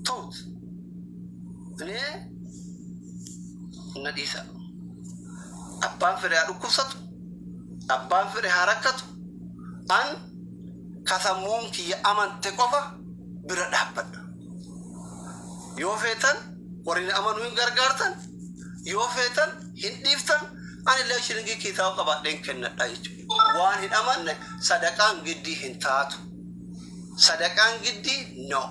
ተውት። እኔ na dhiisa. Abbaan fedhe haa dhukkubsatu, abbaan fedhe haa rakkatu, an ka sammuun kiyya amante qofa bira dhaabbadha. Yoo feetan warri amanuu hin gargaartan, yoo feetan hin dhiiftan, ani illee shilingii kiisaa qabaadheen kennadha jechuudha. Waan hin amanne sadaqaan giddii hin taatu. Sadaqaan giddii no.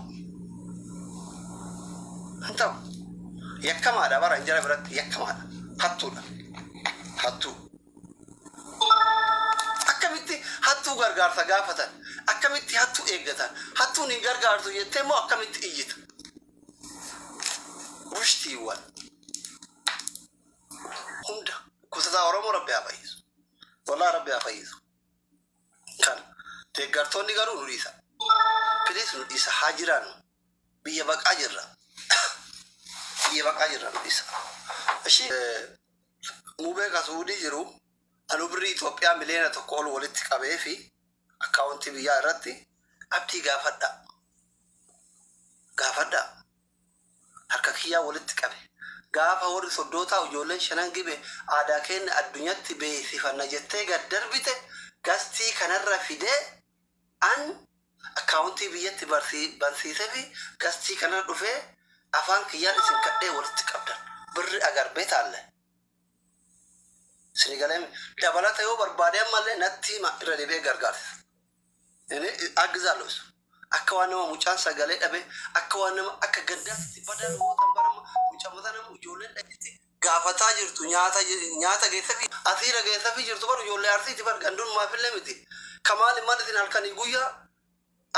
Hin ta'u. Yakkamaadha bara injara biratti yakkamaadha. Hattuudha. Hattuu. Akkamitti hattuu gargaarsa gaafatan? Akkamitti hattuu eeggatan? Hattuun hin gargaartu jettee immoo akkamitti iyyita? Bushtiiwwan. Hunda kusataa Oromoo Rabbi haa fayyisu. Wallaahi Rabbi haa fayyisu. Kana deeggartoonni garuu nu dhiisa. Please nu dhiisa, haa jiraannu. Biyya baqaa jirra. Biyya baqaa jirra, nu dhiisa. Ishii mubee ka Suudii jiru anu birrii Itoophiyaa 1 miliyoona ol walitti qabee fi akkaawuntii biyyaa irratti abdii gaafadha. Gaafadha. Harka kiyyaa walitti qabe. Gaafa warri soddootaa ijoolleen shanan gibe aadaa keenya addunyaatti beeksifanna jettee gad darbite, gastii kanarra fidee an akkaawuntii biyyatti bansiisee fi gastii kanarra dhufee afaan kiyyaan isin kadhee walitti qabdan. Birri agarbee taalle. Isin galee dabalata yoo barbaade ammallee natti hima, irra deebi'ee gargaarsa. Inni አግዛለሁ እሱ akka waan nama mucaan sagalee dhabe, akka waan nama akka gaddaatti badan gootan barama mucaa nama ijoolleen dhageetti gaafataa jirtu, nyaata nyaata geessa fi asiira geessa fi jirtu bar ijoollee Arsiiti bar ganduun maafillee miti. Kamaali maal isin halkanii guyyaa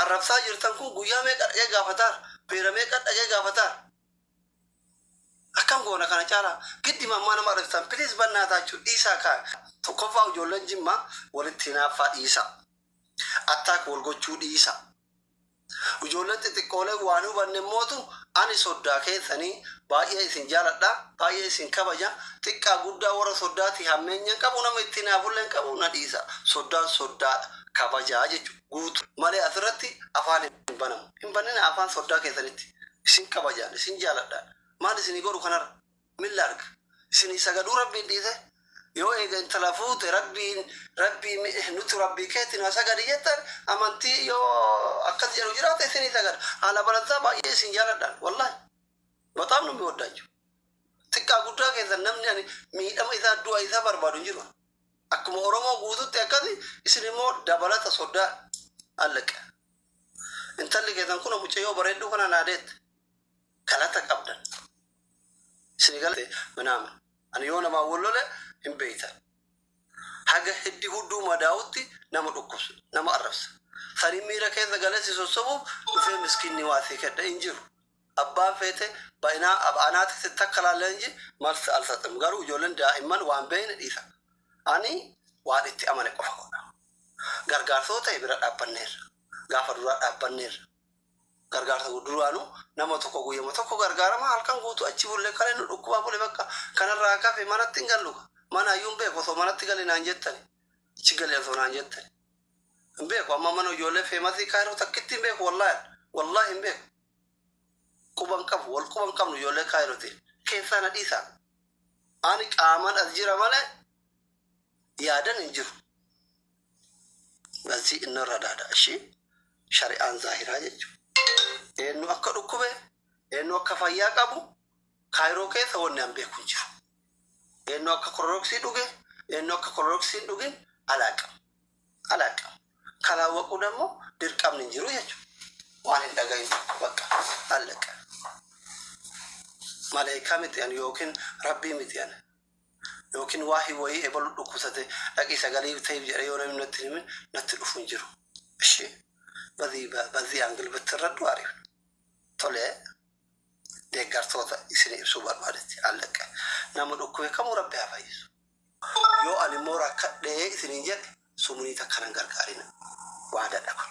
arrabsaa jirtan kun guyyaa meeqa dhaqee gaafataar, beera meeqa dhaqee gaafataar? Akkam goona kana caalaa? Giddi mammaa nama arrabsitan, please bannaataachuu dhiisaa. Kaa tokkoffaa ijoolleen Jimmaa walitti hinaaffaa dhiisaa, attaak wal gochuu dhiisa. Ijoolleen xixiqqoolee waan hubanne mootu ani soddaa keessanii baay'ee isin jaaladha, baay'ee isin kabaja. Xiqqaa guddaa warra soddaati hammeenya qabu, nama ittiin haafullee hin qabu, na dhiisa. Soddaan soddaadha, kabajaa jechuudha. Guutu malee asirratti afaan hin banamu. Hin banina afaan soddaa keessanitti. Isin kabajaan, isin jaaladhaan. Maal isinii godhu kanarra? Milla arga. Isinii sagaduu Rabbiin dhiise. Yoo eega intala fuute Rabbiin Rabbii nuti Rabbii keetti na sagadi jettan, amantii yoo akkas jedhu jiraate isinii sagada. Haala balansaa baay'ee isin jaaladhaan, wallahi በጣም ነው የሚወዳቸው። Xiqqaa guddaa keessan namni ani miidhama isaa, du'a isaa barbaadu hin jiru. Akkuma Oromoo guututti akkasi, isin immoo dabalata soddaa allaqa. Intalli keessan kun mucayyoo bareedduu kana naadeette galata qabdan. Isin galate ምናምን ani yoo namaa wal lole hin beeytan. Haga hiddi hudduu madaa'utti nama dhukkubsu, nama arrabsa. Sanii miira keessa galee si sossobuuf dhufee miskiinni waa sii kenna hin jiru. Abbaan feete bainaa anaati takka laallee inji መልስ አልሰጥም. Garuu ijoolleen daa'imman waan beekne dhiisa. Ani waan itti amane qofa godha. Gargaarsoo ta'e bira dhaabbanneerra. Gaafa duraa dhaabbanneerra. Gargaarsa duraanuu nama tokko guyyama tokko gargaarama, halkan guutuu achi bullee kalee nu dhukkubaa bule, bakka kanarraa kafe manatti hin gallu. Mana hayyuu hin beeku, osoo manatti gali naan jettani. Achi gali osoo naan jettani. Hin beeku, amma mana ijoollee feemasii Kaayiroo takkitti hin beeku, wallaahi wallaahi hin beeku. Quban qabu, wal quban qabnu ijoollee Kaayirootiin. Keessaa na dhiisaa. Ani qaaman as jira malee yaadan hin jiru. በዚህ እንረዳዳ። እሺ shari'aan zaahiraa jechuudha. Eenyu akka dhukkube, eenyu akka fayyaa qabu Kaayiroo keessa wanni an beeku hin jiru. Eenyu akka Cloroxii dhuge, eenyu akka Cloroxii hin dhugin alaaqam. Alaaqam. Kalaawwaquu ደግሞ dirqamni hin jiru jechuudha. Waan hin dhagahin bakka allaqa. Maleekaa miti ani yookiin Rabbii miti ani. Yookiin waahii wayii ebalu dhukkubsate dhaqii sagalee ta'eef jedhee yoo namni natti himin natti dhufu hin jiru. እሺ በዚህ በዚህ angle ብትረዱ አሪፍ ነው። Tole, deeggartoota isin ibsuu barbaadetti allaqa. Nama dhukkube kamuu Rabbi haa fayyisu. Yoo ani immoo rakkadhee isiniin jedhe, sumunii takka nan gargaarina. Waa dadhaba.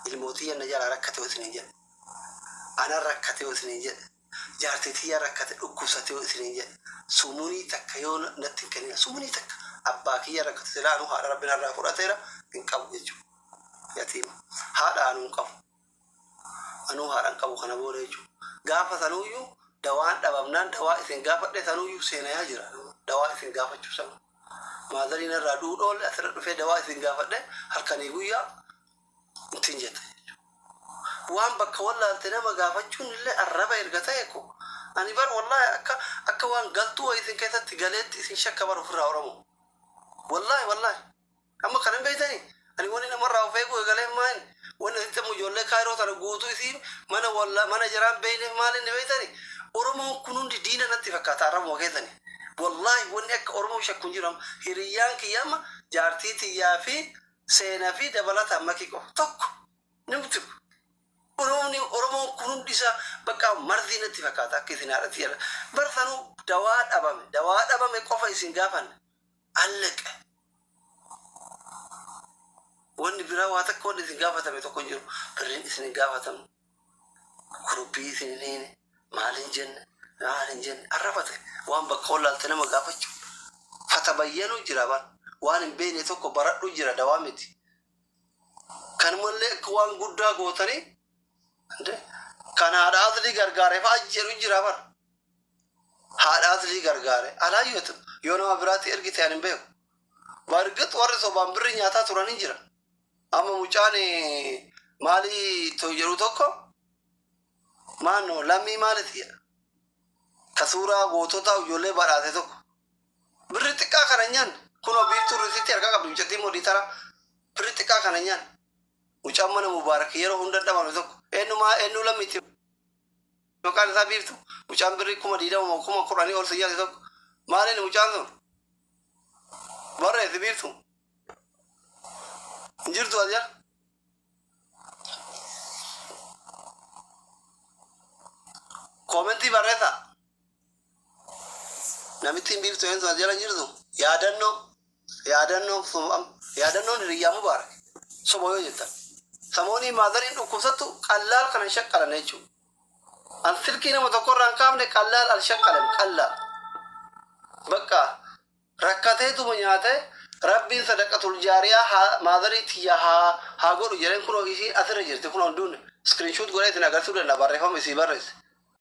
Ilmootii na jalaa rakkate yoo isiniin jedhe. Anan rakkate yoo isiniin jedhe. Jaartii tiyya rakkate, dhukkubsate yoo isiniin jedhe. Sumunii takka yoo natti hin kennina. Sumunii takka. Abbaa kiyya rakkate, silaa anu haadha Rabbi narraa fudhateera, hin qabu jechuudha. Yatiima. Haadha anuu hin qabu. Anuu haadha hin qabu kana booda jechuudha. Gaafa sanuyyuu dawaan dhabamnaan dawaa isin gaafadhe sanuyyuu seenayaa jira. Dawaa isin gaafachuu sanu. Maazariin irraa du'uu dhoolle asirra dhufee dawaa isin gaafadhe halkanii guyyaa ittiin jette. Waan bakka wallaalte nama gaafachuun illee arraba erga ta'e ko. Ani bar wallaahi akka waan galtuu wayii isin keessatti galeetti isin shakka bar ofirraa Oromoo. Wallaahi wallaahi. Amma kana hin beektanii? Ani wanni namarraa of eeguu eegalee maal? Wanni asitti amma ijoollee Kaayiroo tana guutuu isii mana walla mana jaraan beeyneef maal inni beektanii? Oromoon kun hundi diina natti fakkaata arrabuma keessani. Wallaahi wanni akka Oromoo shakku hin jiru amma. Hiriyyaan kiyya amma jaartii tiyyaa fi Seena fi dabalataan Makii qofa. Tokko namti Oromoon Oromoon kun hundi isaa bakka marzii natti fakkaata akka isin haadha tiyya. Bar sanuu dawaa dhabame dawaa dhabame qofa isin gaafanne. Alleqe. Wanni biraa waa takka wanni isin gaafatame tokko hin jiru. Birriin isin hin gaafatamne. Kurubbii isin hin hiine. Maal hin jenne. Maal hin jenne. Arrabate waan bakka wallaalte nama gaafachuu. Fatabayyanuu jira bar. Waan hin beekne tokko baradhu jira dawaa miti. Kanumallee akka waan guddaa gootanii kan haadha aslii gargaare fa'a jedhu jira bar. Haadha aslii gargaare alaayyootu yoo nama biraatti ergite ani hin beeku. Bargit warri sobaan birri nyaataa turan hin jira. Amma mucaan maalii jedhu tokko maannoo lammii maaliti jedha. Ka suuraa gootota ijoollee badhaase tokko. Birri xiqqaa kana nyaanne kunoo biiftuu risitti harkaa qabdi mucattiin moditara birri xiqqaa kana nyaanne. Mucaan mana Mubaarak yeroo hunda dhabame tokko eenyumaa eenyu lammiitti maqaan isaa biiftu mucaan birrii 20,000 moo 10,000 ol si nyaate tokko maaliin mucaan sun barreessi biiftu hin jirtu as jala. Koomentii barreessaa. Namittiin biiftu eenyu as jala hin jirtu yaadannoo yaadannoo yaadannoon hiriyyaa Mubaarak soba yoo jettan. Samoonii maazariin dhukkubsattu qallaal kana hin shaqqalan jechuudha. An silkii nama tokko irraa hin kaafne qallaal al shaqqalan qallaal. Bakka rakkateetuma nyaate rabbiin sadaqatul jaariyaa haa maazarii tiyya haa haa godhu jedheen kunoo isiin asirra jirti kunoo hunduun screenshot godhee isin agarsiisuu danda'a barreeffama isii barreesse.